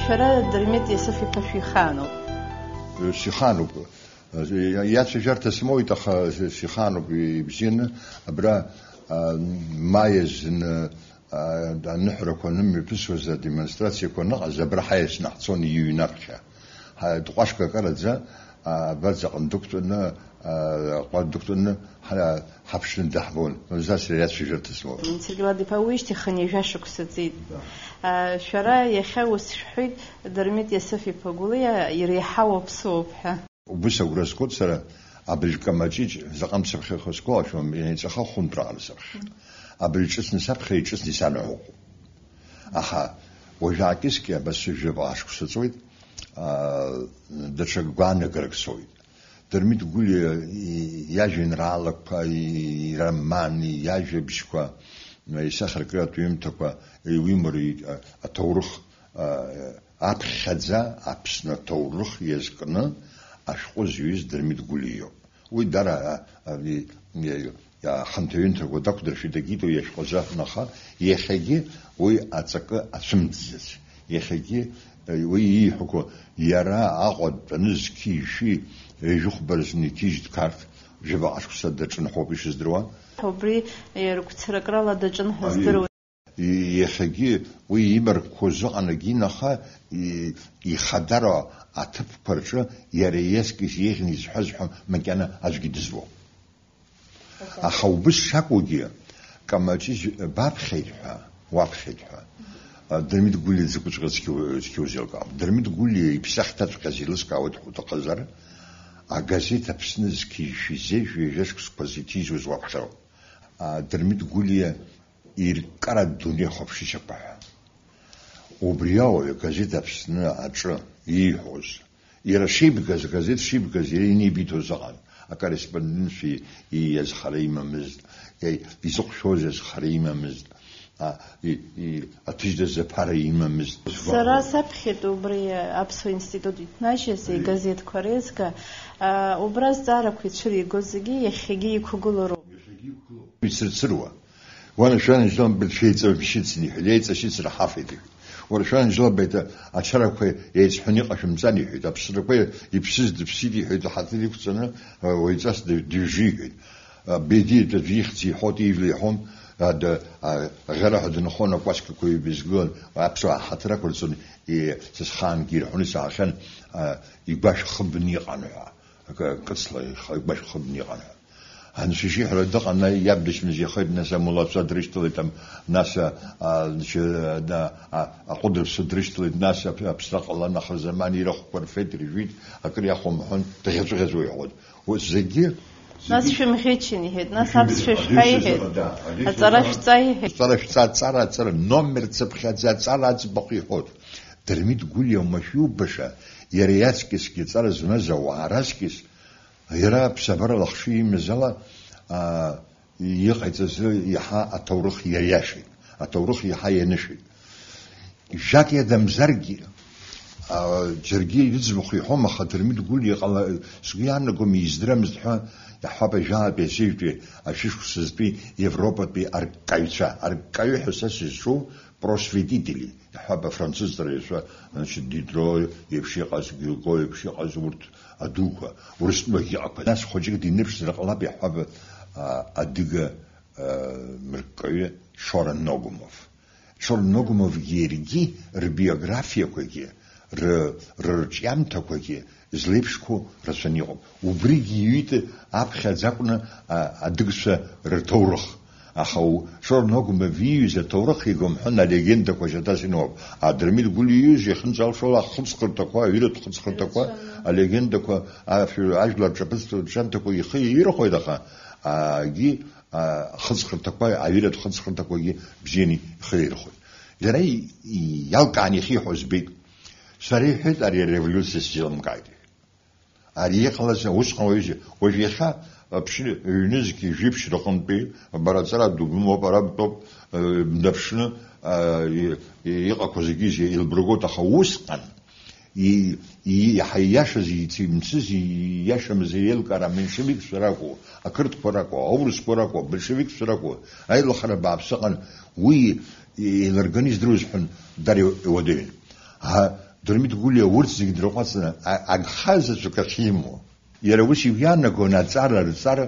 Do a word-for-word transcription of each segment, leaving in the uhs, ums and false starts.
Шәара Дырмит Иасыф-иԥа шәихаануп. Сихаануп. Иацәажәарҭа смоуит, аха сихаануп ибзианы. Абра, а, маи азны, а, аныҳәарақәа анымҩаԥысуаз, адемонстрациақәа аныҟаз, абра ҳаиасны ҳцон иҩнаԥхьа. Ҳа-, тҟәашкакараӡа, а, абарҵаҟны дықәтәаны, а, аҟәа дықәтәаны ҳа-, ҳаԥшны даҳбон. Мамзар сара иацәажәарҭа смоуит. Сергеи Лад-иԥа, уи шьҭахь ҩажәа шықәса ҵит. Да. А, шәара иахьа ус шәҳәоит, Дырмит Иасыф-иԥа Гәлиа иреиҳау аԥсуоуп ҳәа. Убыс агәра згоит сара, абыржә Камаҷыҷ, заҟа мцаԥхьаха сгәалашәом, ианеиҵаха хәынтәраҟара саԥхьа. Абыржә ҿыцны саԥхьа, иҿыцны исанаҳәоуп. Аха уажәаакьыскьа абас жәаба ашықәса ҵуеит, аа, даҽа гәаанагарак соуит. Дырмит Гәлиа и-, иажәеинраалақәа, и-, ироман, иажәабжьқәа, исахьаркыратә ҩымҭақәа, иуимоу ри-, а-, аҭоурых, а-, аԥхьаӡа Аԥсны аҭоурых иазкны ашәҟәы зҩыз Дырмит Гәлиа иоуп. Уи дара, а, а, и-, и-, а, хынҭаҩынҭақәа дақәдыршәеит, агиту иашәҟәы азы, аха иахьагьы уи аҵакы ацәымӡӡац. Иахьагьы, э, уи ииҳәақәо, иара Аҟәа дтәаны зқьи-шәи, ҩажәихәба рзы иқьыжьит Қарҭ, жәабаҟа шықәса даҿын ҳәоуп ишыздыруа. Убри, э, ргәцаракрала даҿын ҳәа Ари здыруеит. И-, иахьагьы уи имаркқәоз ыҟан агьин, аха и-, ихадароу аҭыԥқәа рҿы иара иаскьыс еиӷьны изҳәаз ҳәа макьана аӡәгьы дызбом. Аха убыс шакәугьы, Камаҷыҷ баԥхьеит ҳәа, уаԥхьеит ҳәа, а, Дырмит Гәлиа дзакәыҵәҟьа цқьоу-, цқьоу зеилкаауам. Дырмит Гәлиа иԥсахҭаҵәҟьа зеилыскаауеит ҳәа уҭахызар, агазеҭ Аԥсны зқьи-шәи зежә ҩажәа шықәсқәа зыҭижьуаз уаԥхьароуп. А, Дырмит Гәлиа ирккаратә дунеихәаԥшышьақәа ҳәа. Убри ауаҩ агазеҭ Аԥсны аҿы ииҳәоз, иара шибгаз, агазеҭ шибгаз, иара инеибиҭоз ыҟан. Акорреспондентцәа и-, иазхара имамызт, и-, изыҟәшәоз азхара имамызт, а, и-, и-, аҭыжьда заԥара имамызт. Сара саԥхьеит убри аԥсуа институт иҭнажьыз, Аиеи. Игазеҭқәа реизга, а, убра азҵаарақәа ицәыригоз зегьы иахьагьы иқәгылоуп. Иахьагьы иқәгылоуп. Ицырцыруа. Уара шәанажьлан быршәеиҵамшьыцын, иҳәеит, еиҵашьыцра ҳафеит, иҳәеит. Уара шәанажьлан беиҭа ачарақәа еиҵҳәаны иҟашәымҵан, иҳәеит, аԥсрақәа иԥсыз дыԥсит, иҳәеит, аҳаҭыр иқәҵаны, уаҩҵас дыжжы, иҳәеит. Бедиа аӡә ихьӡ иҳәоит, ижәла иҳәом, ада, а, ӷьараҳәа дынхон, акәасқьақәа ҩба изгылан, аԥсуаа ҳаҭыр ақәырҵон, и-, са схаангьы ирҳәоны саахьан, а, игәашә хыбны иҟан ҳәа. Акы, кыцла ихы, игәашә хыбны иҟан ҳәа. Анцәа ишиҳәара дыҟан, иаб дычмазаҩхеит, нас амулацәа дрышьҭалеит, ам-, нас, а, а, значит, а, да, а, аҟәыд рыԥсы дрышьҭалеит, нас аԥ-, аԥсра ҟалан, ахырзаман ирахәқәа рфеит, иржәит, акыр иахәамҳәон, дӷьаҵәыӷьаҵәуа иҳәон. Ус зегьы, нас зегьы шәымӷьычын, иҳәеит, нас аԥсшәа шәҳәа, иҳәеит, аҵара шәҵа, иҳәеит. Аҵара шәҵа, аҵара, аҵара, номер цыԥхьаӡа аҵара аӡбахә иҳәот. Дырмит Гәлиа уамашәа иубаша, иара иаҵкьысгьы аҵара змаз ауаа раҵкьыс, иара аԥсабара лахшыҩ имаз ала, аа, иҟаиҵаз иаҳа аҭоурых иариашеит, аҭоурых иаҳа ианышәеит. Жәак иадамзаргьы, аа, џьаргьы ирыӡбахә иҳәом, аха Дырмит Гәлиа иҟала-, сгәы иаанагом, издырамызт ҳәа, иаҳҳәап, ажәаатәи асыжәтәи ашәышықәсазтәи Европатәи арккаҩцәа, арккаҩы ҳәа са сызҿу просветители, иаҳҳәап, афранцыз ҵараҩцәа, значит, Дидро еиԥш иҟаз, Гиго еиԥш иҟаз, урҭ адуқәа, Урыстәылахь иҟақәаз. Нас хәыҷык динырԥшзар ҟалап, иаҳҳәап, а, адыга, а, мырккаҩы Шора Ногумов. Шора Ногумовгьы иаргьы рбиографиақәагьы, ры-, рырҿиамҭақәагьы злеиԥшқәоу рацәаны иҟоуп. Убригьы иҩит аԥхьаӡа акәны, а, адыгцәа рҭоурых. Аха у-, Шора Ногумов ииҩыз аҭоурых игәамҳәан алегендақәа шьаҭас инуп. А Дырмит Гәлиа ииҩыз иахьынҵалшо ала ахыҵхырҭақәа, аҩыратә хыҵхырҭақәа, алегендақәа, афҩы-, ажәлар рҿаԥыцтә рҿиамҭақәа ихы иаирхәоит, аха, агьи, а, ахыҵхырҭақәа, аҩыратә хыҵхырҭақәагьы бзианы ихы иаирхәоит. Иара и-, и-, иалкааны иахьиҳәо збеит. Сара, иҳәеит, ари ареволиуциа сзеилымкааит. Ари иҟалаз усҟан уаҩызаҩ. Уажә иахьа аԥшьы ҩнызқь жәиԥшь рҟынтәи, бара аҵара ду бымоуп, ара бтәоуп, э, бнаԥшны, э, и-, и-, иҟақәоу зегьы зи-, еилбыргоит, аха усҟан и-, и-, иаҳа ииашаз, иц-, имцыз, ииашамыз еилкаара аменшевикцәа ракәу, ақырҭқәа ракәу, аурысқәа ракәу, абольшевикцәа ракәу, аилахара бааԥс ыҟан, уи еилырганы издыруаз ҳәан дара иуадаҩын. А, Дырмит Гәлиа урҭ зегьы дрыҟәаҵны, а-, агха заҵәык ахьимоу. Иара ус игәы иаанагон аҵара рҵар,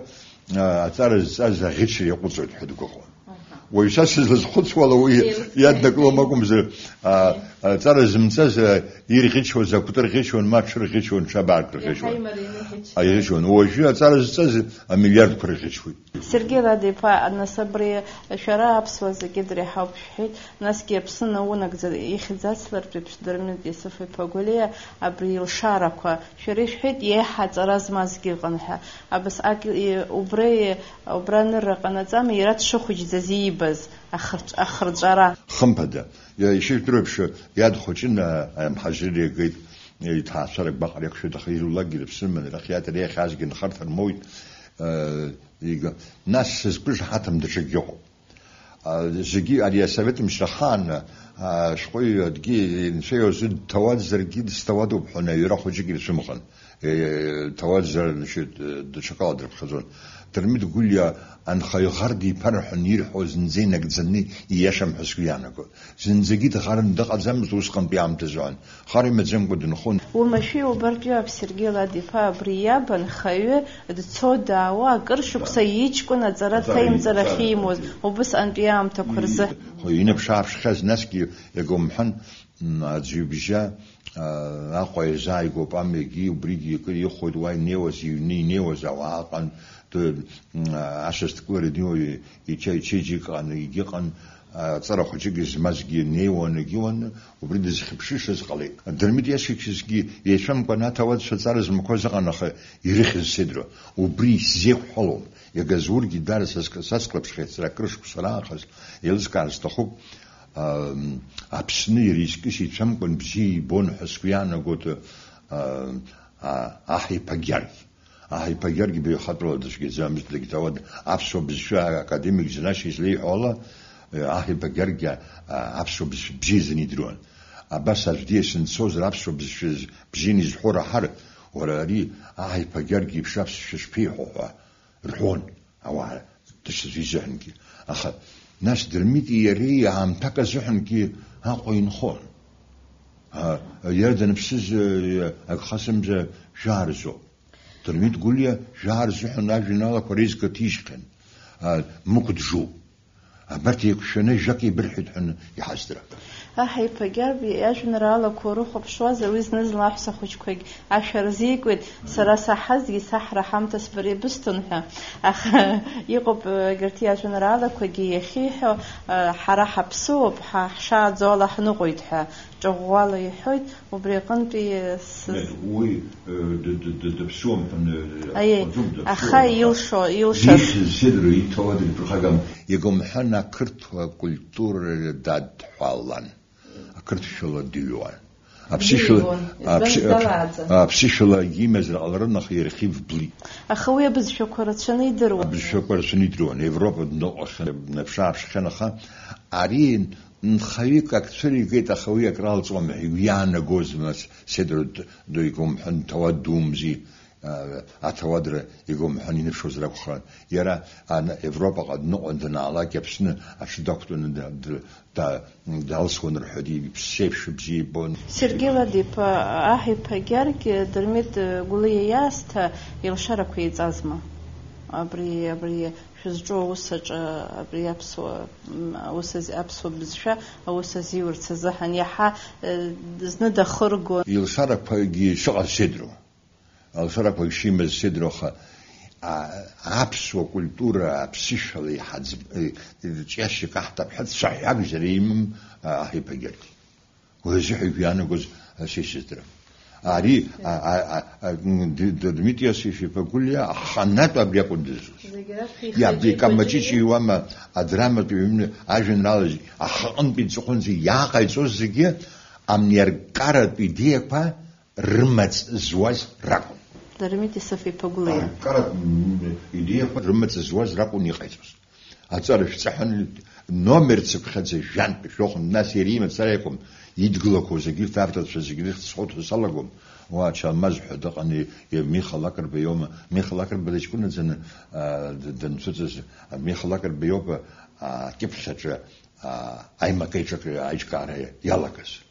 а, аҵара зҵаз аӷьычра иаҟәыҵоит ҳәа дгәыӷуан. Аҳа. Уаҩ са сызлазхәыцуала уи Еилыскааит. Иаднакылом акәымзар, а, аҵара зымҵаз, а, ирӷьычуаз акәты рӷьычуан, ма аҽы рӷьычуан, ҽы абаак рӷьычуан. Иаҳа имарианы иӷьычуан. Аиӷьычуан. Уажәы аҵара зҵаз амилиардқәа рӷьычуеит. Сергеи Лад-иԥа, нас абри шәара аԥсуа зегьы дреиҳауп шәҳәеит, насгьы Аԥсны наунагӡа ихьӡ ацлартә еиԥш Дырмит Иусуф-иԥа Гәлиа абри илшарақәа, шәара ишәҳәеит, иеиҳа аҵара змазгьы ыҟан ҳәа. Абасҟак и-, убра и-, убра анырра ҟанаҵама, иара дшыхәыҷӡаз иибаз ахырҵ-, ахырҵәара? Хымԥада, иа-, ишыжәдыруа еиԥш, иадхәыҷын, а-, амҳаџьырра игеит, иҭаацәара гәаҟра иақәшәеит, аха ирулакгьы рыԥсыман, рахь иаҭар иахьазгьы нхарҭа рмоуит, а, ига-, нас сызқәышаҳаҭым даҽакгьы ыҟоуп. А, зегьы ари асовет мчра ахаан, а, ашәҟәыҩҩы адгьы инцәа иозы дҭауаӡәзаргьы дызҭауадоуп ҳәа аҩра хәыҷык ирцәымӷын. Е, ҭауаӡәзар, значит, даҽакала дрыԥхьаӡон. Дырмит Гәлиа анхаҩ ӷар диԥарҳәан ирҳәо зынӡа инагӡаны ииашам ҳәа сгәы иаанагоит. Зынӡагьы дӷарны дыҟаӡамызт усҟантәи аамҭазы. Хар имаӡамкәа дынхон. Уамашәа иубартә иоуп Сергеи Лад-иԥа абри иаб анхаҩы дцо-даауа акыр шықәса иҷкәын аҵара Аҵара дҭаимҵар иҵара ахьимуаз, ахьимуаз. Убысҟантәи аамҭақәа рзы. Инаԥш-ааԥшхьаз насгьы иагәамҳан, м, аӡәы ибжьа, а, Аҟәа иазааигәоуп, амҩагьы убригьы акыр ихәоит, уа инеиуаз, иҩны инеиуаз ауаа ыҟан, д-, м, ашьастәқәлара днеиуа ича-, ичеиџьыка ыҟан, егьыҟан, аҵара хәыҷык змазгьы неиуан, егьиуан, убри дызхьыԥшышаз ҟалеит. Дырмит иашьцәагьы еицәамкәан аҭауадцәа ҵара змақәаз ыҟан, аха ирыхьыз сеидроу, убри исзеиқәҳәалом. Иагаз урҭгьы дара саск-, сацклаԥшхьеит сара акыр шықәса раахыс, еилыскаар сҭахуп, ам, Аԥсны иара изкьыс ицәамкәан бзиа ибон ҳәа сгәы иаанагоит, а, а, аҳ иԥа Гьаргь. Аҳ иԥа Гьаргь баҩхатәрала дыцәгьаӡамызт, дагьҭауад, аԥсуа бызшәа академик Ӡынашьа излеиҳәо ала, аҳ иԥа Гьаргь, а, аԥсуа бызшәа бзиаӡаны идыруан. Абас аӡә диасны дцозар, аԥсуа бызшәа з-, бзианы изҳәо раҳар, уара ари аҳ иԥа Гьаргь иеиԥш аԥсшәа шԥеиҳәо ҳәа рҳәон ауаа даҽаӡәы изыҳәангьы. Аха нас Дырмити иареи аамҭак азыҳәангьы Аҟәа инхон. А, иара даныԥсыз, э, агха сымза жәаа рзоуп. Дырмит Гәлиа жәаа рзыҳәан ажәеинраалақәа реизга ҭижьхьан, а, Мықә Џу. Абарҭ еиқәшәаны жәак еибырҳәеит ҳәа иҳаздырам. Аҳ иԥа Гьаргь иажәеинраалақәа урыхәаԥшуазар, уи зны-зынла аҳәса хәыҷқәагь ашәа рзикуеит, сара саҳазгьы саҳра ҳамҭас бара ибысҭон ҳәа. Аха иҟоуп, егьырҭ иажәеинраалақәагьы иахьиҳәо, ҳара ҳаԥсыуоуп, ҳа ҳшааӡо ала ҳныҟәоит ҳәа. Ҿыӷәӷәала иҳәоит, убри аҟынтәи сыз- Нет, уи, э, д-, д-, д-, дыԥсуам ҳәа, э, Аиеи, аӡәым дыԥсуам, аха аха илшо, илшаз. Ихьыз сеидроу иҭауад ирԥырхагам. Иагымҳәан, ақырҭуа культураҿы дадҳәалан. Ақырҭшәала дыҩуан. Аԥсышәала, Дыҩуан. Избан аԥсы-, далааӡа. Аԥсышәала имазар ҟаларын, аха иархив блит. Аха уи абызшәақәа рацәаны идыруан. Абызшәақәа рацәаны идыруан. Европа дныҟәахьан, днаԥш-ааԥшхьан, аха ари Нхаҩык ак цәыригеит, аха уи акралҵуам ҳәа игәы иаанагозма, сеидроу д-, ду игәамҳәан, ҭауад думзи, а, аҭауадра игәамҳәан иныԥшуазар акәхарын. Иара ан-, Европаҟа дныҟәан данаалак, Аԥсны аҽы дақәтәаны да-, д-, да-, далсуан рҳәоит, иԥсеиԥш бзиа ибон. Сергеи Лад-иԥа, аҳ иԥа Гьаргь, Дырмит Гәлиа иаасҭа илшарақәа еиҵазма? Абри, абри Шәызҿу аус аҿы абри аԥсуа, м, аус ази-, аԥсуа бызшәа аус азиурц азыҳәан иаҳа, э, зны дахыргон. Илшарақәагьы шыҟаз сеидроу. Алшарақәагьы шимаз сеидроу, аха, а, аԥсуа культура аԥсышәала иҳаӡб-, э, ҿиашьак аҳҭап ҳәа цәаҳәакзар имам, а, аҳ иԥа Гьаргь. Уи азыҳәа игәы иаанагоз, а, сеисыздырам. Ари, а, а, а, а, м, Д-, Д-, Дмитри Иосиф-иԥа Гәлиа аханатә абри акәын дызуз. Зегь раԥхьа Иаб-, ихы-иҿы икамаҷыҷ еиқәаҵәаны иуама, адраматә ҩымны, ажәеинраала зегь, ахаҟынтәи ҵыхәанӡа иааҟаиҵоз зегьы амниаркаратә идеиақәа рымаҵ зуаз ракәын. Дырмит Иосиф-иԥа Гәлиа. Аркаратә, м, идеиақәа рымаҵ зуаз ракәын иҟаиҵоз. Аҵара шәҵаҳәан, номер цыԥхьаӡа жәантә шәохын, нас иара имацара иакәым, идгылақәоу зегьы, ирҭ авторцәа зегьы рыхьӡ схәыцуа салагом. Уа Чалмаз ҳәа дыҟан, и-, и-, Миха Лакрба иоума, Миха Лакрба дыҷкәынаӡаны, а, д-, данцәыҵыз, а, Миха Лакрба иоуп, а, акьыԥхьаҿы, а, аимак-аиҿак аиҿкаара иалагаз.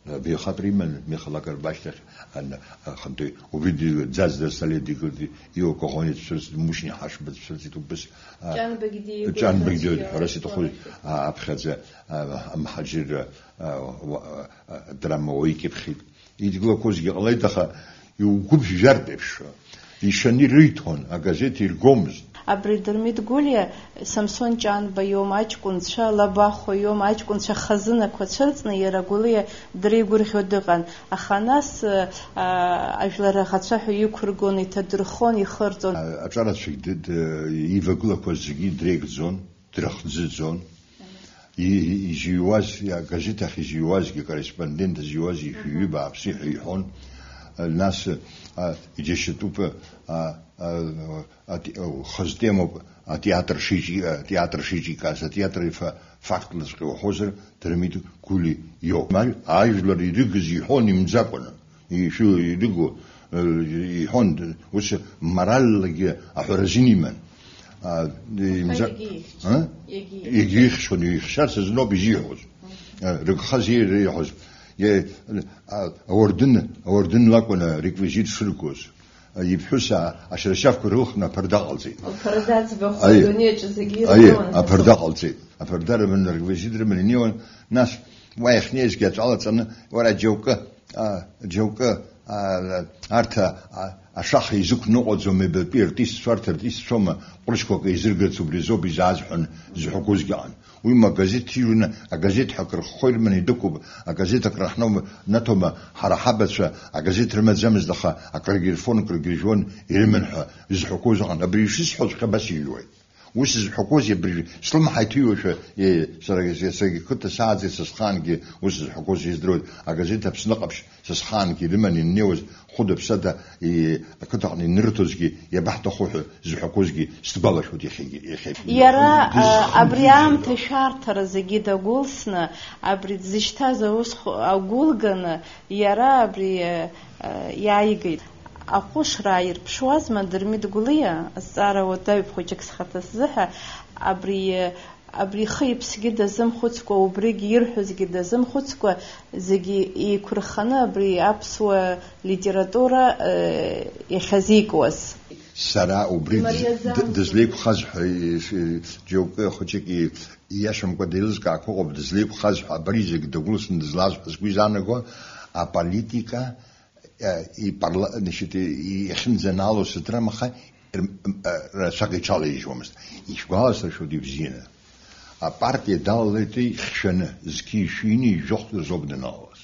Абаҩхатәра иман Михаил Акарба ашьҭахь, ан-, ахантәаҩ убри ди-, Ӡаӡ Дарсалиа дигылт, Ио Коӷониа дцәырҵит, Мушьни Ҳашба дцәырҵит, убыс, а, Ҷанбагь диигон, Ҷанбагь диигон, Ҳарас иҭахуз, а, аԥхьаӡа, а, амҳаџьырра, а, уа-, а, драма уаҩ икьыԥхьит. Идгылақәозгьы ҟалеит, аха иугәыԥжәартә еиԥш. Ишаны ирыҩҭон, агазеҭ иргомызт. Абри Дырмит Гәлиа, Самсон Ҷанба иоума аҷкәынцәа, Лабахәа иоума аҷкәынцәа хазынақәа цәырҵны, иара Гәлиа дреигәырӷьо дыҟан. Аха нас, а, ажәлар аӷацәа ҳәа иқәыргон, иҭадырхон, ихырҵон. А-, аҿарацәагь д-, д-, ивагылақәаз зегьы дреигӡон, дрыхӡыӡон. И-, и-, изыҩуаз, агазеҭ ахь изыҩуазгьы, акорреспондент зыҩуаз ижәҩы бааԥсы ҳәа иҳәон. Нас, а, иџьашьатәуп, а, а, ати-, о, хаз темоуп, атеатр шиҿи-, атеатр шиҿикааз, атеатр ифа-, фактлаҵәҟьа уҳәозар, Дырмит Гәлиа иоуп. Ма-, ажәлар ирыгыз иҳәон имӡакәаны. Ишәу ирыгу, э, иҳәон, ус моральлагьы аҳәара азин иман. А, имза-, егьи ихьчон. А? Егьи ихьчон. Егьи ихьчон, ихьчарц азыноуп изиҳәоз. Мгм. А, рыгха зеира иҳәоз. Е, а, ауардын, ауардын лакәын ареквизит шыргоз. А, иԥҳәыс, а, ашьаршьафқәа рылхны аԥарда ҟалҵеит. Аԥарда аӡбахә Аиеи. Адунеи аҿы зегьы Аиеи, иргылан. Аԥарда ҟалҵеит. Аԥарда рыманы ареквизит рыманы инеиуан. Нас уа иахьнеизгьы аҵәала ҵаны, уара џьоукы, а, џьоукы, а, арҭ, а, ашаха изықәныҟәаӡом, ҩбатәи артистцәа, арҭ артистцәоума, ҟәрышьқәак еизыргарц убри азоуп изааз ҳәа зҳәақәозгьы ыҟан. Уи ма агазеҭ ҭижәны, агазеҭ ҳәа акрыххо ирыманы идәықәуп, агазеҭ акраҳноума, наҭома, ҳара ҳабацәа агазеҭ рымаӡамызт, аха акрагьы ирфон, акрагьы иржәуан, ирыман ҳәа зҳәақәоз ыҟан. Абри ишысҳәоҵәҟьа абас иҩуеит. Ус зҳәақәози абыржәы, слымҳа иҭыҩуашәа, е, сара, саргьы қыҭа сааӡеит, са схаангьы ус зҳәақәози здыруеит, агазеҭ Аԥсны ҟаԥшь, са схаангьы ирыман иннеиуаз, хәыда-ԥсада, е, ақыҭаҟны инырҭозгьы, иабаҳҭаху ҳәа зҳәақәозгьы сҭгәалашәоит иахьагьы, иахьагьы. Иара, Дызхынҳәыз абри аамҭа шәарҭара зегьы дагәылсны, абри дзышьҭаз аус хә-, агәылганы, иара абри, а, иааигеит. Аҟәышра ааирԥшуазма Дырмит Гәлиа, азҵаара уадаҩуп хәыҷык схаҭа сзыҳәа, абри, абри ихы-иԥсгьы дазымхәыцкәа, убригь ирҳәозгьы дазымхәыцкәа, зегьы еиқәырханы абри аԥсуа литература, э, иахьазикуаз. Сара убри дыз-, д-, дызлеиқәхаз ҳәа, иши-, џьоукы хәыҷык и-, ииашамкәа деилызкаақәа ыҟоуп, дызлеиқәхаз ҳәа, абри зегь дагәылсны дызлаз ҳәа сгәы изаанаго, аполитика, э, ипарла-, значит, и-, иахьынӡанаало сыдрамаха, р-, м-, э, рацәак иҽалаижьуамызт. Ишәгәаласыршәоит ибзианы. Апартиа далалеит ихьшәаны, зқьи-шәини жәохә рзоуп даналалаз.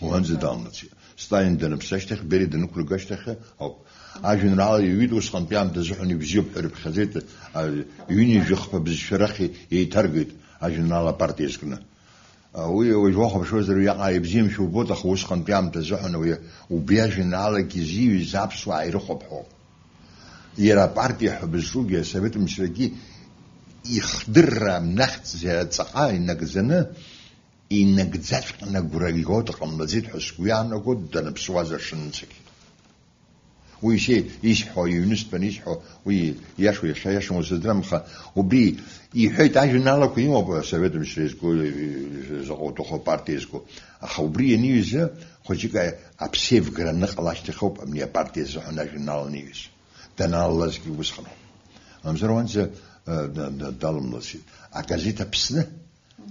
Уанӡа далнацәеит. Сталин даныԥсы ашьҭахь, Бериа данықәырга ашьҭахь ауп. Ажәеинраала иҩит, усҟантәи аамҭазы ҳәа ибзиоуп ҳәа ирыԥхьаӡеит, а, ҩынҩажәи хԥа бызшәа рахь еиҭаргеит ажәеинраала апартиа иазкны. А, уи уажә уахәаԥшуазар уиаҟара ибзиамшәа убоит, аха усҟантәи аамҭазы ҳәа уи убри ажәеинраалагьы изиҩыз аԥсуаа ирыхәаԥҳауп. Иара апартиа ҳәа бызҿугьы, асовет мчрагьы ихдырра нахьӡ ҵаҟа инагӡаны, инагӡаҵәҟьаны агәра игоит, ҟамлаӡеит ҳәа сгәы иаанаго даныԥсуаз ашынҵагь. Уи ишеи-, исҳәо, иҩныстәаны исҳәо, уи иашоу иахьа иашаму сыздырам, аха убри иҳәеит, ажәеинраалақәа имоуп асовет мчра изку, заҟа уҭаху апартиа изку. Аха убри ианиҩызы, хәыҷык а-, аԥсеивгара аныҟала ашьҭахь ауп абни апартиа азыҳәан ажәеинраала аниҩыз. Даналалазгьы усҟан. Мамзар уанӡа, э, да-, да-, далымласит. Агазеҭ Аԥсны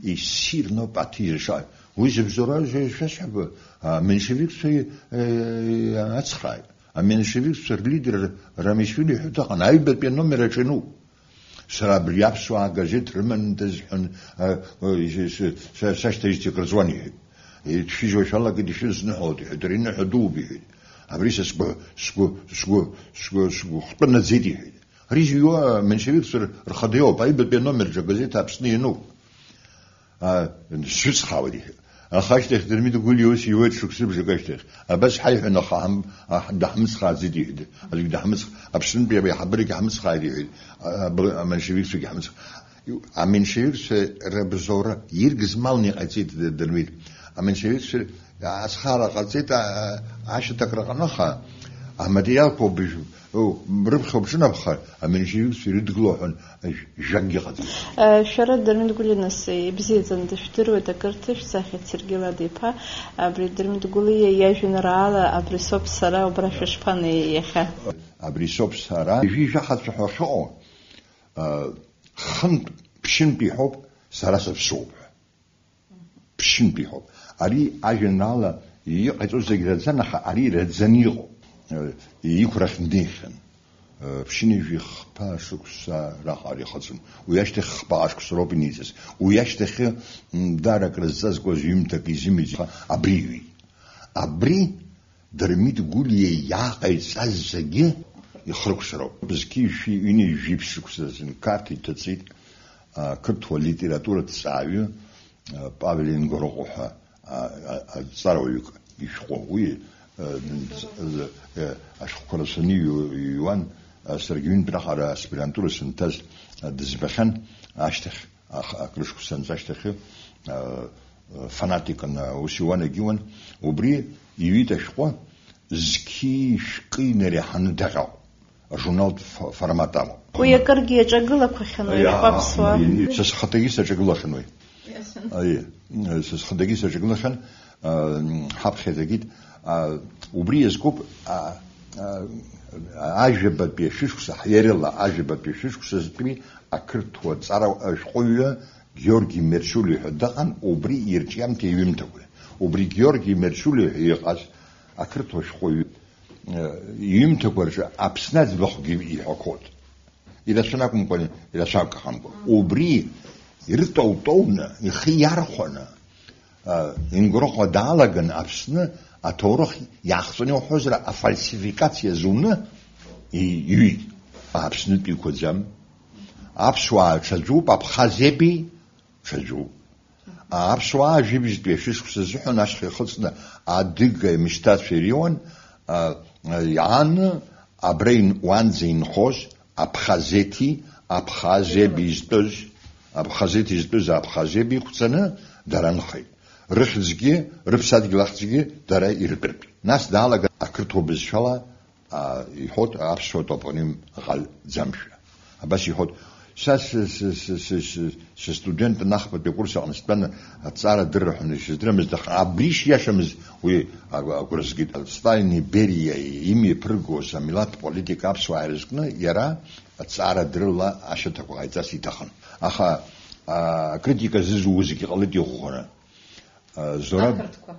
иссирноуп аҭижра. Уи зыбзоуроу шәа-, шәасҳәап, аменшевикцәа, э, ацхрааит. Аменшевикцәа рлидер Рамишвили ҳәа дыҟан, аҩбатәи аномер аҿы иануп. Сара абри аԥсуаа агазеҭ рыманы дазҳәан, а, а, с-, с-, са-, сашьҭа исҭакырҵуан, иҳәеит. Ишәыжьуа шәалагеит, ишәызныҳәалоит, иҳәеит, ари ныҳәа дууп, иҳәеит. Абри са сгәы, сгәы, сгәы, сгәы, сгәы хтәы наӡеит, иҳәеит. Ари зыҩуа аменшевикцәа рхада иоуп, аҩбатәи аномер аҿы агазеҭ Аԥсны иануп. А, сшәыцхраауеит, иҳәеит. Аха ашьҭахь Дырмит Гәлиа ус иуеит шықәсыбжак ашьҭахь. Абас ҳаиҳәон, аха ҳам-, аҳ-, даҳмыцхрааӡеит, иҳәеит. Аӡәгьы даҳмыцх-, Аԥснынтәи абри аиҳабырагьы ҳмыцхааит, иҳәеит. А, аб-, аменшевикцәагьы ҳмыцх-, аменшевикцәа рыбзоуроу иргыз малны иҟаиҵеит Д-, Дырмит. Аменшевикцәа ацхаара ҟарҵеит, а, а, ашьаҭак рҟаныха, Аматериалқәа убжь-, у, рыԥхьа уҿынамхар, аменьшевикцәа ирыдгыло ҳәа, ажә-, жәакгьы ыҟаӡам. Э, шәара Дырмит Гәлиа нас ибзиаӡаны дышәдыруеит, акыр ҭышәцахьеит Сергеи Лада-иԥа. Абри Дырмит Гәлиа иажәеинраала Абри соуп сара убра шәышԥанеи иахьа? Абри соуп сара. Ҩажәи жәаха цәаҳәа ахьыҟоу, э, хынтә, ԥшьынтә иҳәоуп, сара сыԥсуоуп ҳәа. Ԥшьынтә иҳәоуп. Ари ажәеинраала иҟаиҵо зегь раӡан, аха ари раӡаны иҟоуп. Э, иқәрахь днеихьан. Э, ԥшьынҩажәи хԥа шықәса раҟара ихыҵын. Уи ашьҭахь хԥа ашықәса роуп иниҵаз. Уи ашьҭахьы, м, даара акры зҵазкуаз ҩымҭак изымеиӡеит. Абри иҩит. Абри Дырмит Гәлиа иааҟаиҵаз зегьы ихыркәшароуп. Зқьи жәшәи ҩынҩажәи ԥшықәса зынқарҭ иҭыҵит, а, қырҭуа литератураҭҵааҩы, а, Павел Ингороҟо ҳәа, а, а, аҭҵааҩык ишәҟәы. Уи, а, н-, ц-, а, ашәҟәқәа рацәаны иҩ-, иҩуан, а, саргьы ҩынтә раҟара аспирантура санҭаз, а, дызбахьан, ашьҭахь, ах-, акрышықәса анҵа ашьҭахьы, а, фанатикын, ус иуан, егьиуан, убри иҩит ашәҟәы, зқьи шәкы инареиҳаны даҟьауп, ажурналтә ф-, формат амоуп. Уи акыргьы иаҿагылақәахьан уи Аиа, ашәҟәы аԥсуа. Са схаҭагьы саҿагылахьан уи. Иашан. Аиеи, са схаҭагьы саҿагылахьан, а, ҳаԥхьаӡагьы, а, убри иазкуп, а, а, ажәабатәи ашәышықәса, ҳиарела ажәабатәи ашәышықәсазтәи ақырҭуа ҵара ашәҟәыҩҩы Георги Мерчулиа ҳәа дыҟан, убри ирҿиамҭа иҩымҭақәа. Убри Георги Мерчулиа ҳәа иҟаз ақырҭуа шәҟәыҩҩы, э, иҩымҭақәа рҿы Аԥсны аӡбахәгьы иҳәақәоит. Ирацәаны акәымкәа, ирацәак аҟамкәа. Убри иртоутоуны, ихы иархәаны, э, Ингороҟа даалаган Аԥсны аҭоурых иаахҵәаны иуҳәозар, афальсификациа зуны и-, иҩит. Аԥснытәиқәаӡам. Аԥсуаа ҽаӡәуп, Абхазиатәи ҽаӡәуп. Аԥсуаа жәибжьтәи ашәышықәса азыҳәан ашьха ихыҵны адыга мышьҭацәа иреиуан, а, а, иааны абра ин-, уанӡа инхоз Абхазети, Абхазеби изтәыз, Абхазети изтәыз Абхазеби иқәҵаны дара нхеит. Рыхьӡгьы, рыԥсадгьыл ахьӡгьы дара иртәыртә. Нас даалаган ақырҭуа бызшәала а, иҳәоит аԥсуа топоним ҟалӡамшәа. Абас иҳәоит, са с-, с-, сыстудент анахԥатәи акурс аҟны стәаны, аҭҵаарадырра ҳәа ишыздырамызт, аха абри шиашамыз уи агә-, агәра згеит. Сталини Бериа имҩаԥыргоз амилаҭтә политика аԥсуаа ирызкны, иара аҭҵаарадыррала ашьаҭақәа ҟаиҵарц иҭахын. Аха, а, акритика зызуа зегьы ҟалеит иӷәӷәаны. А, Зураб Ақырҭқәа.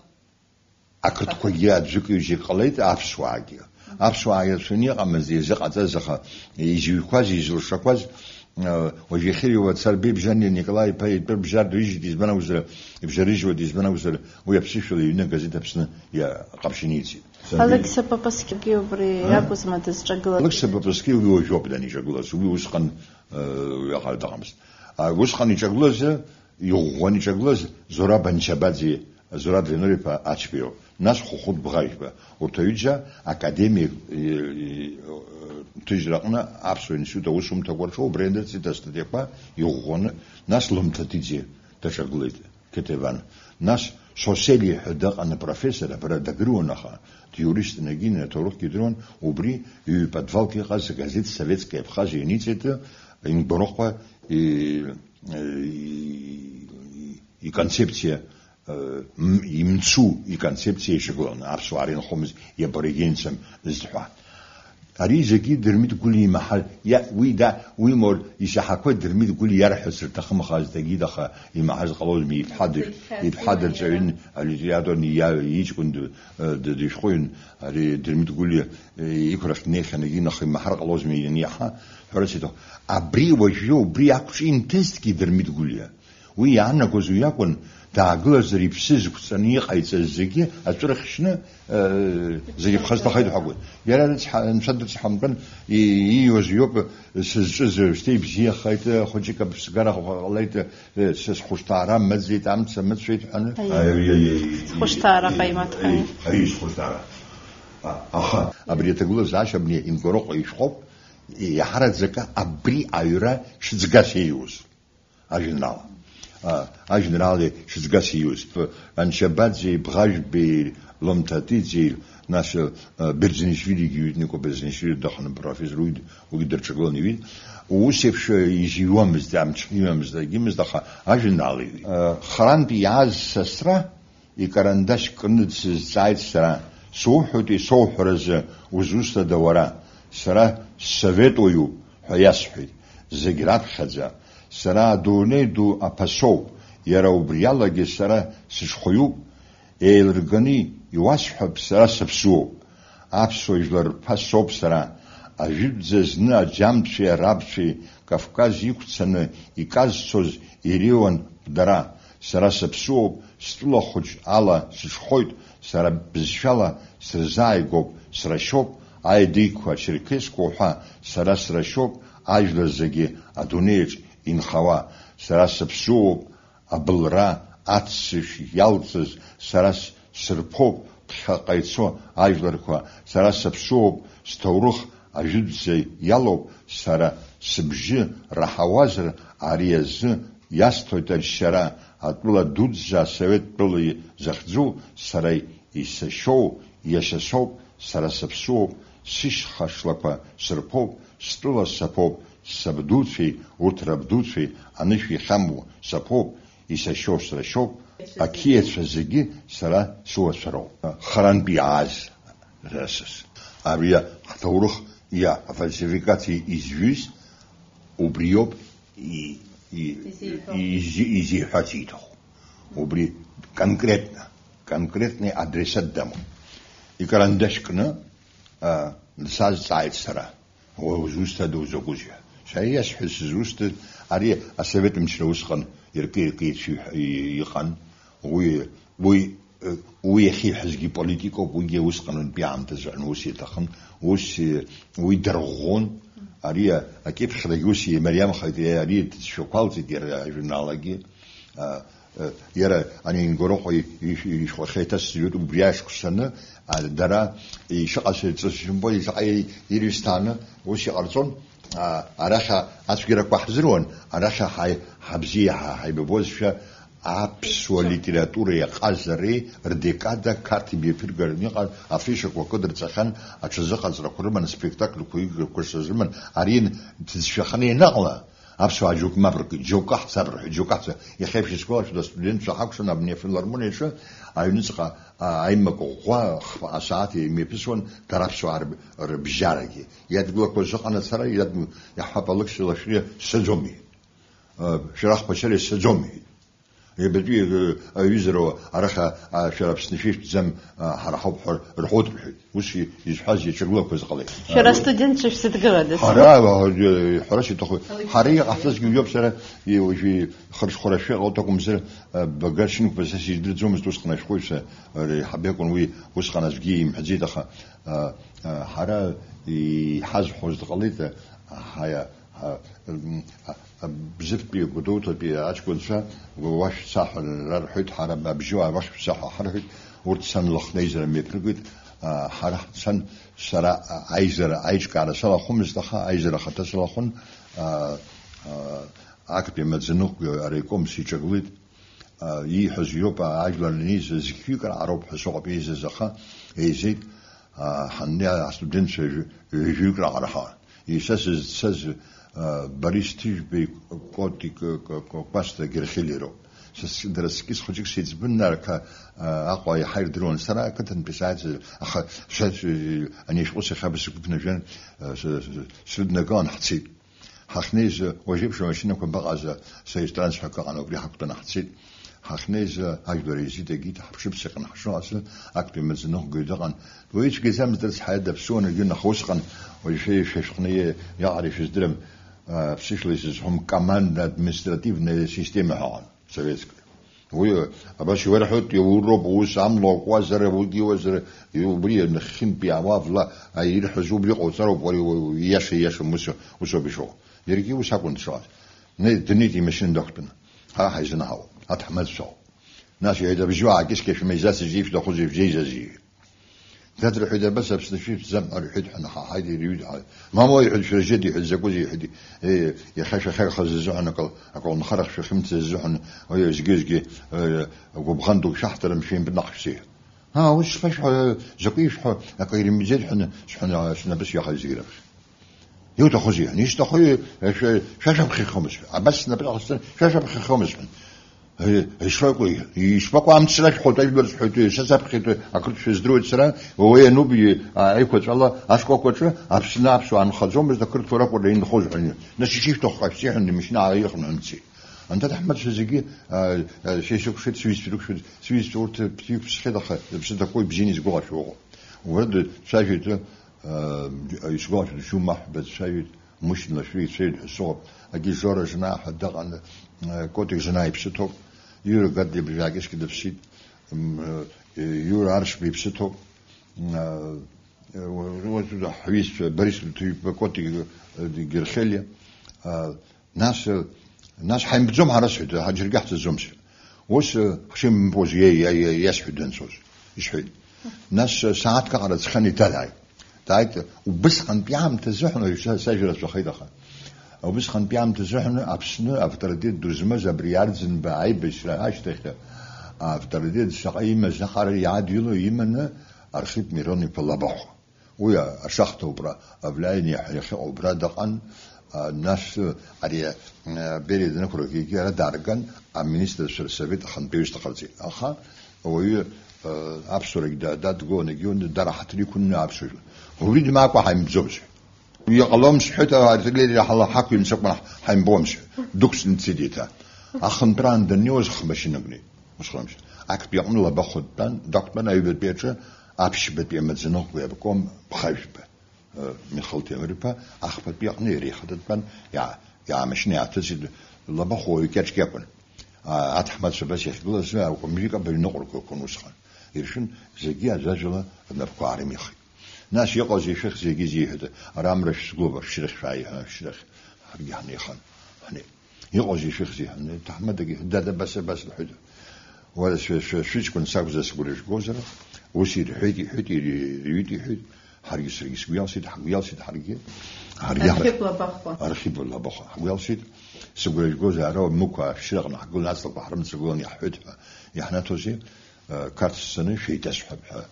Ақырҭқәагьы аӡәык-ҩыџьак ҟалеит, аԥсуаагьы. Аԥсуаа ирацәаны иҟамызт изыҟаҵаз, аха изыҩқәаз, изылшақәаз, э, уажә иахьырҩуа Царбеи Бжьани Николаи-иԥа итәы бжьар дҩыжьит, избан акәзар, ибжьарыжьуеит, избан акәзар, уи аԥсышәала иҩны агазеҭ Аԥсны иа-, ҟаԥшь иниҵеит. Алықьса Папасқьагьы убри А? иакәызма дызҿагылаз? Алықьса Папасқьа уи уажәоуп даниҿагылаз, уи усҟан, э, уиаҟара дыҟамызт. А, усҟан иҿагылаз, иӷәӷәаны иҿагылаз Зураб Анчабаӡе, Зураб Ленур-иԥа Ачбеиоуп. Нас Хәыхәыт Бӷажәба. Урҭ аҩыџьа академиа, и, и, ҭыжьраҟны Аԥсуа институт аусумҭақәа рҿы убра ианырҵеит астатиақәа иӷәӷәаны, нас Лымҭаҭиӡе даҿагылеит, Қьеҭеван. Нас Сосели ҳәа дыҟан апрофессор, абра дагыруан, аха диуристын, егьин аҭоурыхгьы идыруан, убри ҩ-подвалк иҟаз агазеҭ Советская Абхазия ианиҵеит, Ингороҟа и-, и-, иконцепциа, э, м-, имцу иконцепциа ишьақәгыланы, аԥсуаа рынхомызт, иаборигенцәам зҳәа. Ари зегьы Дырмит Гәлиа имаҳар, иа-, уи да, уи мор, исаҳақәа Дырмит Гәлиа иарҳәарц рҭахымхазт, егьит, аха имаҳарц ҟалозма, иԥҳа дыр-, иԥҳа дырҵаҩын, алитературни иа-, иҷкәын ду, э, д-, дышәҟәыҩҩын, ари Дырмит Гәлиа, э, иқәрахь днеихьан, егьин, аха имаҳар ҟалозма, ианиаҳа, ҳәарас иҭаху. Абри уажәы, убри ақәҿимҭызҭгьы Дырмит Гәлиа. Уи иаанагоз уи акәын, даагылазар иԥсы зықәҵаны иҟаиҵаз зегьы аҵәы рыхьшьны, э, зегьы ԥхасҭахеит ҳәа акәын. Иара рыцҳа-, анцәа дыцҳамкын, и-, ииуаз иоуп, сызҿыз уажәшьҭа ибзиахеит, хәыҷык аԥсгара ҟалеит, э, сызхәышҭаара мыӡит, амца мыцәеит ҳәаны. Аиеи. Аиеи, аиеи, Схәышҭаара аиеи, ҟаимаҭ ҳәа. Аиеи, аиеи, схәышҭаара. А-, аха абри аҭагылазаашьа абни Ингороҟа ишәҟәоуп, иаҳараӡакы абри аҩра ҽыҵгас ииуз. Ажәеинраала. А, ажәеинраалеи шьыҵәгас ииуз. Анчабаӡеи, Бӷажәбеи, Ломҭатиӡеи, нас, а, Берзенишвилигьы иҩит, Нико Берзенишвили даханы профессор, уигь, уигь дырҿагыланы иҩит. Ус еиԥш изиуамызт, амҽхиуамызт, агьимызт, аха ажәеинраала иҩит. А, харантә иааз сасра, икарандашь кны дсызҵааит сара, суҳәоит исоуҳәаразы узусҭада уара? Сара ссовет уаҩуп ҳәа иасҳәеит, зегь раԥхьаӡа. Сара адунеи ду аԥасоуп, иара убриалагьы сара сыҽхәаҩуп, еилырганы иуасҳәап, сара саԥсуоуп. Аԥсуа жәлар рԥа соуп сара. Ажәытәӡа зны аџьамцәеи арабцәеи Кавказ иқәцаны иказцоз иреиуан дара. Сара саԥсуоуп, стәыла хәыҷ ала сыҽхәоит, сара бызшәала сырзааигәоуп, срашьоуп, аедыгьқәа, ачерқьесқәа уҳәа, сара срашьоуп, ажәлар зегьы адунеиаҿ инхауа. Сара саԥсуоуп, абылра, аццышә иалҵыз сара с-, сырԥоуп, ԥхьаҟа ицо ажәларқәа, сара саԥсуоуп, сҭоурых ажәытәӡа иалоуп, сара сыбжьы раҳауазар, ари азы иасҭоит аџьшьара, атәыла дуӡӡа асовет тәыла захьӡу, сара исашьоу иашьа соуп, сара саԥсуоуп, сышьха шлақәа сырԥоуп, стәыла саԥоуп, сабдуцәеи урҭ рабдуцәеи анышә иахьамоу саԥоуп, исашьоу срашьоуп, ақьиацәа зегьы сара сыуацәа роуп. Харантә иааз расыс. Абри ҳҭоурых, иа, афальсификациа изҩыз убриоуп и-, и-, Изеиҳәо. Изи-, изеиҳәарц иҭаху. Убри конкретно, конкретный адресат дамоуп. Икарандаш кны, а, дсазҵааит сара. Уара узусҭада, узакәызеи ҳәа. Сара иасҳәаз сызусҭаз, ари асовет мчра усҟан иркы-иркы ицәиҳәа-, и-, иҟан. Уи, уи, э, уи иахьиҳәазгьы политикоуп, уигьы усҟантәи аамҭазы аҟны ус иаҭахын. Ус, э, уи дарӷәӷәон. Ари а-, акьыԥхьрагьы ус имариамхеит, э, ари иҭыӡшәақәа алҵит иара ажурнал агьи. А, э, иара ани Ингороҟа и-, ишәҟәахьы иҭасҵоит, убри ашықәсаны, а, дара ишыҟаз ирҵысшьымбо, ишаҟа и-, ирҩысҭааны ус иҟарҵон, а, арахь а-, ацәгьарақәа ҳзыруан, арахь ҳаи-, ҳабзиа ҳа-, ҳаибабозшәа, аԥсуа литературеи аҟазареи рдекада Қарҭ имҩаԥыргараны иҟан, афишақәа кыдырҵахьан, аҽазыҟаҵарақәа рыман, аспектакльқәа, играқәа шазыман, ари ҭыӡшәаханы ианыҟала, аԥсуаа џьоук мап ркит, џьоук ҟаҳҵап рҳәеит, џьоук ҟаҳҵап. Иахьа ишәысгәалашәода, астудентцәа ҳакәшан абни афилармониаҿы аҩныҵҟа, а, аимак ӷәӷәа, хԥа асааҭ имҩаԥысуан дара аԥсуаа рб-, рыбжьарагьы. Иадгылақәаз ыҟан ацара, иадгыл-, иаҳҳәап, Алықьса Лашәриа сцаӡом иҳәеит. А, Шәарах Ԥачариа сцаӡом иҳәеит. Ҩбатәи, э, аҩызароу арахь, а, шәара Аԥсны шәеиԥшӡам, а, ҳара ҳауп ҳәа рҳәоит рҳәеит. Ус и-, изҳәаз иаҿагылақәаз ҟалеит. Шәара астудентцәа шәсыдгылада? Ҳара, а, ҳәарас иҭаху, ҳара иҟаҳҵазгьы уиоуп, сара, и-, уажәы ихырҽхәара шәыҟоуп акәымзар, а, Багаршьынқәба са сидырӡомызт усҟан ашәҟәыҩҩцәа, а, реиҳабы акәын уи усҟан аӡәгьы имҳәаӡеит, аха, а, а, ҳара иҳазҳәоз дҟалеит, а, ҳаиа-, а, м, а, а, Бзыԥтәи Гәдоуҭатәи аҷкәынцәа уа шәца ҳәа рарҳәеит, ҳара абжьы уа уахь шәца ҳәа ҳарҳәеит, урҭ цан Лыхнеизара мҩаԥыргеит, а, ҳара ҳцан, сара, а, аизара, аиҿкаара салахәымызт, аха аизара ахаҭа салахәын, а, а, актәи амаӡаныҟәгаҩ араиком сиҿагылеит, а, ииҳәаз иоуп, а, ажәлар аниз зқьҩык раароуп ҳәа сыҟоуп еизаз, аха еизеит, а, ҳаннеи астудентцәа ҩ-, ҩажәаҩык раҟара ҳаҟан. Иса сызцаз, а, Борис Ҭыжәбеи Коти К-, К-, К-, Кәасҭа Герхелиа роуп. Са с-, дара скьыс хәыҷык сеиҵбын, нарҭ, а, Аҟәа иаҳа ирдыруан сара, ақыҭантәи сааит, аха шәа-, ани ашәҟәы сахьабыз сгәы ԥнажәан, а, с-, с-, срыднакылан ҳцеит. Ҳахьнеиз, уажәеиԥш амашьынақәа абаҟаз, са истранс ҳәа акы ыҟан, убри ҳақәтәаны ҳцеит. Ҳахьнеиз, ажәлар еизеит, агеит, ҳаԥшып, сыҟан ҳшыҟаз, актәи амаӡаныҟәгаҩ дыҟан. Уаҩы ицәгьаӡамызт, рыцҳа, иадаԥсуан, егьи нахысҟан, уажәшәа шәа шәҟны иаҟара ишәыздырам, а, ԥсышәала исызҳәом, командно-административная система ҳәа ыҟан, советская. Уи, абас иуарҳәоит, иауроуп, ус амла уакуазар, угьы иуазар, убри нахьхьынтә иаауа вла, а, ирҳәаз убри ҟауҵароуп, уара иу-, ииаша, ииашам, ус, усоуп ишыҟоу. Иаргьы ус акәын дшыҟаз. Днеит, днеит имашьына дақәтәаны. Ҳара ҳаизынаҳауп, аҭаҳмадцәа ҳауп. Нас иаҳәеит, абжьы аакьыскьа шәмеизацыз, ишәҭахузеи, шәзеизазеи? Дад, рҳәеит, абас Аԥсны шәиԥшӡам ҳәа рҳәеит ҳәа, наҳа ҳаит, ирҩит ҳәа. Мамоу, иҳәеит, шәыржьеит, иҳәеит, закәызеи, иҳәеит, е, иахьа шәахьырхаз азыҳәан, акол-, аколнхарахь шәахьымцаз азыҳәан, уи зегьы-зегьы, э, гәыбӷан дук шәаҳҭарым, шәеимпыдаҟ шәсеиҳәа. Аа, ус шԥашәҳәо, закәи ишәҳәо, акы ирымбаӡеит ҳәа, сҳәан, снапы сҩахеит зегьы раԥхьа. Иуҭахузеи? Ишәҭаху, шәа-, шәа-, шәаԥхьахьоумызт. Абас снапы ҟасҵан, шәа-, шәаԥхьахьоумызт. Ишԥакәу, ишԥакәу амцра шәҳәоит, ажәлар сҳәоит, са саԥхьеит, ақырҭ шәыздыруеит сара, уи ануп, аиқәаҵәала ашкәакәаҿы Аԥсны аԥсуаа нхаӡомызт, ақырҭуа ракәын инхоз ҳәа. Нас ишишәҭаху ҳәа шәсеиҳәан, имашьына ааирхны ҳәа мцеит. Анҭаҭ ҳмаҭацәа зегьы, а, а, са исыкәшеит, сҩызцәа рықәшәеит, сҩызцәа урҭ ԥсыхьеит, аха зыԥсы ҭақәоу ибзианы изгәаҟашәа уҟоуп. Уара дцәажәоит, а, исгәалашәоит, Џьума ҳәа дцәажәоит, Мушьни Лашәриа ицәажәоит ҳәа сыҟоуп. Агьи Жора Жна ҳәа дыҟан, а, Котик Жна иԥсы ҭоуп, Иура Гадлиа абыржәы аакьыскьа дыԥсит, м, а, Иура Аршба иԥсы ҭоуп, м, а, уа-, уа-, ҳҩызцәа Борис Ҭыҩба, Котик, а, Герхелиа, а, Нас, нас ҳаимбӡом ҳара, сҳәеит, ҳа џьаргьы ҳцаӡом, сҳәеит. Ус, ҳшимбоз иа-, иа-, иа-, иасҳәеит данцоз, исҳәеит. Нас, сааҭк аҟара ҵхьан иҭадааит. Дааит, убысҟантәи аамҭазыҳәан, уажә са-, сажәа рацәахеит, аха. Убысҟантәи аамҭазыҳәан Аԥсны авторитет ду змаз абри Арӡынба аибашьра ашьҭахь, авторитет шаҟа имаз аҟара иаадгыло иманы Архип Мирон-иԥа Лабахәуа. Уи ашахта убра, Авлиани ҳәа иахьыҟоу убра дыҟан, а, нас, ари, а, Бериа данықәлак егьи ара даарган, аминистрцәа рсовет ахантәаҩыс дҟарҵеит. Аха ауаҩы, а, аԥсуарагь да-, дадгылон, егьи дара ҳаҭыр иқәын аԥсуа жәлар. Уи дмаакәа ҳаимбӡомызт. Иҟалом сҳәеит, артиллериа ҳала ҳақәимҵакәан ҳаимбомызт. Дықәҵны дцеит еиҭа. Ахынтәраан даннеиуаз хмашьынак неит. Усҟан актәи аҟны Лабахәуа дтәан, дақәтәан аҩбатәи аҿы аԥшьбатәи амаӡаныҟәгаҩ аобком Ԥхажәба, э, Михаил Темыр-иԥа, ахԥатәи аҟны иара ихаҭа дтәан, иаа-, иаамашьны иааҭыҵит, Лабахәуа уаҩ кьаҿк иакәын. А, аҭаҳмадцәа абас иахьгылаз, акәымжәык абаҩныҟәарақәа ыҟан усҟан. Иршәын, зегьы аӡәаӡәала рнапқәа аарымихит. Нас иҟоузеи шәыхьӡ, зегьы зеиҳәеит, ара амра шәызгылоуп, ашәшьырахь шәааи ҳәа, ашәшьырахь ҳаргьы ҳнеихан, ҳнеит. Иҟоузеи шәыхьӡ, иҳәан, ҭаҳмадагьы, дад, абас, абас лҳәеит. Уара шәа-, шәа-, шәыҷкәын сакәзар сгәра жәгозар, ус ирҳәеит, иҳәеит, ир-, ирҩит, иҳәеит, ҳаргьы саргьы сгәы иалсит, ҳгәы иалсит, ҳаргьы, ҳаргьы ҳар-, Архип Лабахәуа. Архип Лабахәуа, ҳгәы иалсит, сыгәра жәгозар, ара мықә ашәшьыраҟны ҳгылан, аҵлақәа ҳрымҵагылан иаҳҳәоит ҳәа, иаҳнаҭозеи, э, Қарҭ сцаны шәеиҭасҳәап ҳәа,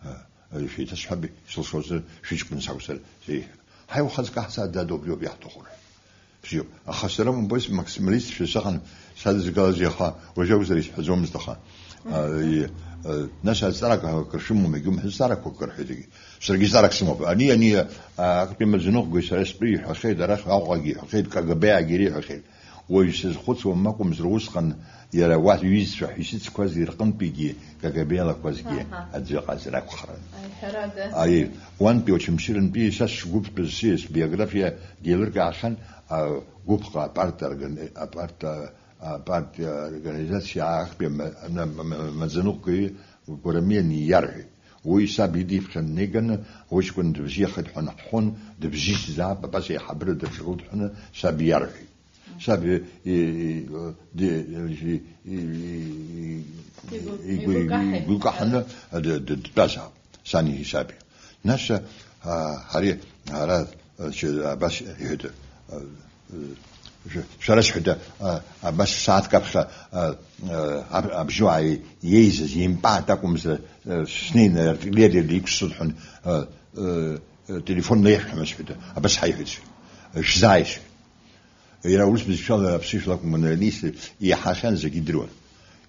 э, э, шәеиҭасҳәап, сылшозар, шәыҷкәын сакәзар, сеиҳәа. Ҳаи, ухаҵкы ҳцаа, дад, убриоуп иаҳҭаху, рҳәеит. Бзиоуп. Аха сара умбои, максималистшәа сыҟан садызгалаз иаха, уажәы акәзар исҳәаӡомызт, аха, а, и, а, нас азҵаарак акыр шәымоума, егьумҳәан, зҵаарақәа акыр рҳәеит, егьи. Саргьы зҵаарак сымоуп. Ани, ани, а, актәи амаӡаныҟәгаҩ сара исԥыржәеит ҳәа иҳәахьеит, арахь Аҟәагьы иҳәахьеит, К Г Б-агьы иреиҳәахьеит. Уаҩ сазхәыцуам акәымзар, усҟан иара уа иҩызцәа ҳәа исыцқәаз ирҟынтәигьы, К Г Б-лақәазгьы Аҳа. Аӡәы ыҟазар акәхарын. Аиҳарада. Аиеи, уантәи Очамчырантәи са сгәыԥтәыз сиас биографиа деилыркаахьан, а, гәыԥҟа апарта органи-, апарта, апартиа организациа актәи ма-, ма-, ма-, ма-, маӡаныҟәгаҩы Гәарамиа иарҳәеит. Уи саб идиԥхьан днеиганы, уҷкәын дыбзиахеит ҳәа наҳҳәон, дыбзиаӡазаап, абас еиҳабыра дырҿагылт ҳәа саб иарҳәеит. Саб и-, и-, и-, ди-, и-, и-, Игәы-, игәы-, игәы каҳаит. Игәы каҳаны д-, д-, дтәазаап, сани саби. Нас, а, ари, ара, а, чи-, абас иҳәеит, а, а, шәара сҳәеит, а, абас сааҭк аԥхьа, а, а, аб-, абжьуаа иеизаз, импаат акәымзар, а, снеины артиллериа иқәсҵоит ҳәа, а, а, телефон наиашәҳәама сҳәеит, абас ҳаиҳәеит, шәзааишь. Иара урыс бызшәала аԥсышәла акәым, анаҩнеиз иаҳахьан, зегьы идыруан.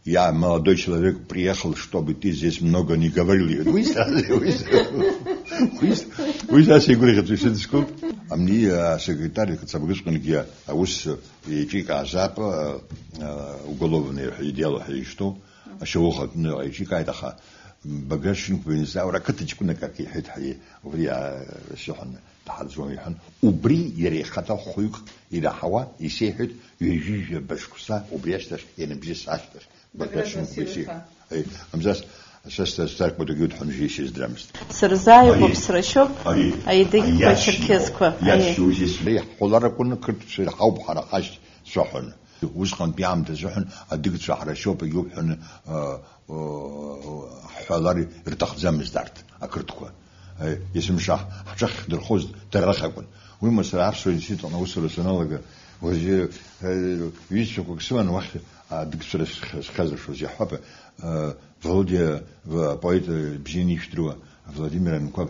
Я молодой человек приехал, чтобы ты здесь много не говорил. Иҳәеит. Уи са, уи са, уи са, уи са сигәырӷьаҵәа исыдыскылт. Амни, а, секретарь, Қыцабгыцҟангьы аус еиҿикаазаап, а, а, уголовный ҳәа идеал ҳәа ишьҭоу, ашьауӷатәны еиҿикааит, аха Баграт Шьынқәба ианызҵаауа, ақыҭа ҷкәынак акы иҳәеит, ҳаи, убри, а, сыҳәан. Дҳаӡуам, иҳәан. Убри иара ихаҭа хәҩык ираҳауа исеиҳәеит, ҩажәижәаба шықәса убри ашьҭахь ианыбжьыс ашьҭахь. Баграт Шьынқәба исеиҳәеит. Аи, амзас, са сҭа-, сҭаркуа дагьудҳәан, жьи сездрамызт. Сырзааигәоуп, Ари, срашьоуп, ари, аидагьқәа, ари иашьцәоуп, черкесқәа, аи. Иашьцәоузеи сҳәеи, ҳхәларақәа нықырҭ шәырҳауп ҳара ҳашьцәа ҳәаны. Усҟантәи аамҭазы ҳәан адыгцәа ҳрашьоуп, егьуп ҳәаны, а, о, ҳҳәалар ирҭахӡамызт арҭ ақырҭқәа. Е, есымша ҳҿахь ҳдырхоз дара рахь акәын. Уимоу сара аԥсуа институт аҟны аусура саналага, уажәы, е, ҩызцәақәак сыман уахь адыгцәа рахь сх-, схьазыршоз иаҳҳәап, е, Володиа, в-, апоет, е, бзианы ишәдыруа Владимир Анқәаб.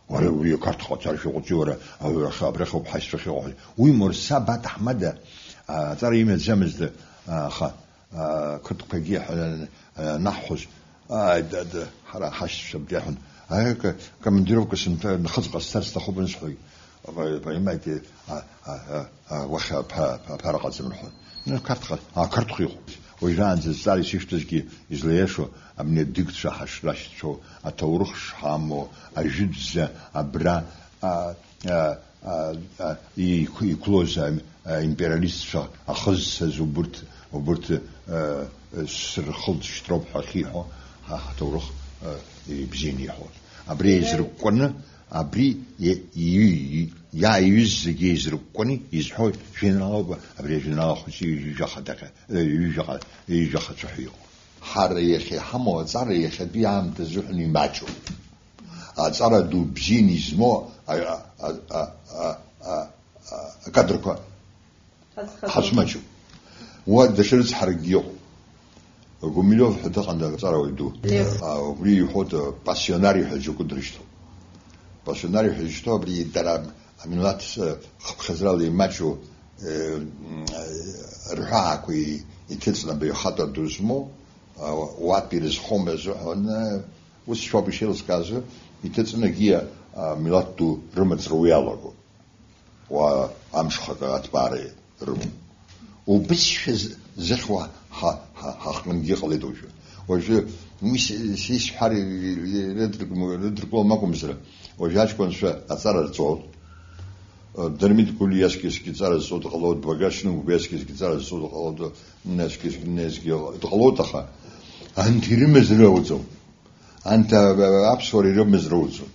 Уара уи ақарҭ ҟаҵаршәа ҟәыҵи, уара, ауаҩы аха абрахь ауп ҳаишьцәа ахьыҟоу. Уимоу, саб аҭаҳмада, а, аҵара имаӡамызт, а, аха, а, қырҭқәагьы ҳа-, а, анаҳҳәоз, ааи, дад, ҳара ҳашьцәа абри аҳәон. Аи, ка-, командировка сынҭа-, нхыҵҟа сцар сҭахуп анысҳәогь. Ва-, понимаете, а, а, а, а, уахь аԥа-, аԥара ҟаҵам рҳәон. Ну, қарҭҟа, а, қарҭҟа иҟоуп. Уажәраанӡа зҵаара исышәҭазгьы излаиашоу, абни адыгцәа ҳашрашьцәоу, аҭоурых шҳамоу, ажәытәӡа абра, а, а, а, а, иқә-, иқәлоз, а, а, империалистцәа ахызцаз убырҭ, убырҭ, а, а, сырхылҵшьҭроуп ҳәа ахьиҳәо, ҳа ҳҭоурых, а, ибзианы иҳәоит. Абри еизыркәкәаны, абри иа-, иҩ-, иа-, иаиҩыз зегьы еизыркәкәаны изҳәоит, жәеинраалоуп, абри ажәеинраала хәыҷы ҩажәаха даҟьа, ҩажәаха, ҩажәаха цәаҳәа иҟоуп. Ҳара иахьа иҳамоу аҵара иахьатәи аамҭазы ҳәа имаҷуп. Аҵара ду бзианы измоу а, а, акадрқәа ҳазмаҷуп. Уа даҽа рыцҳаракгьы иҟоуп. Гумилиов ҳәа дыҟан, аҵарауаҩ ду. Лев. А, убри иҳәоит, а, пассионари ҳәа џьоукы дрышьҭоуп. Пассионари ҳәа изышьҭоу абри дара амилаҭ, а, хыԥхьаӡарала имаҷу, э, м, э, рҳәаақәа и-, иҭыҵны абаҩхатәра ду змоу, а, уатәи ирызхом азыҳәан, э, ус шәоуп ишеилыскаазы, иҭыҵны егьи, а, милаҭ ду рымаҵ руа иалаго. Уа амшхак аҭбаара рымоуп. Убысшәа з-, зыхьуа ҳа-, ҳа-, ҳаҟынгьы иҟалеит уажәы. Уажәы уи с-, сисҳәар ирыдыркылом акәымзар, уажәы аҷкәынцәа аҵара рҵоит. Дырмит Гәлиа иаскьаскьа ҵара зҵо дҟалоит, Багашьна Гәбиаскьаскьа ҵара зҵо дҟалоит, Наскьаскьа дҟалоит, аха анҭ ирымаз рауӡом. Анҭ, а, а, аԥсуара ирымаз роуӡом.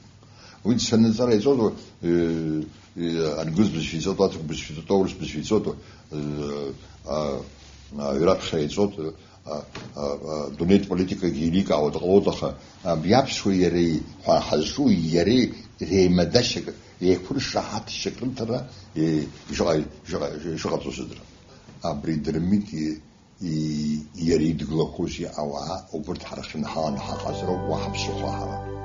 Уи дцаны аҵара иҵоит, э, э, ангыз бызшәа иҵоит, аҭырқә бызшәа иҵоит, аурыс бызшәа иҵоит, э, а, а, аҩраԥхьара иҵоит, а, а, а, дунеитә политикагьы еиликаауа дҟалоит, аха, а, абри аԥсуа иареи, ҳәа ҳазҿу иареи реимадашьак, еиқәыршаҳаҭшьак рымҭара, э, ишыҟа-, ишыҟа-, ишыҟаҵо сыздырам. Абри Дырмит и-, и-, иара идгылақәоузеи ауаа, убырҭ ҳара хьынҳаланы ҳаҟазароуп, уаҳа ԥсыхәа ҳара.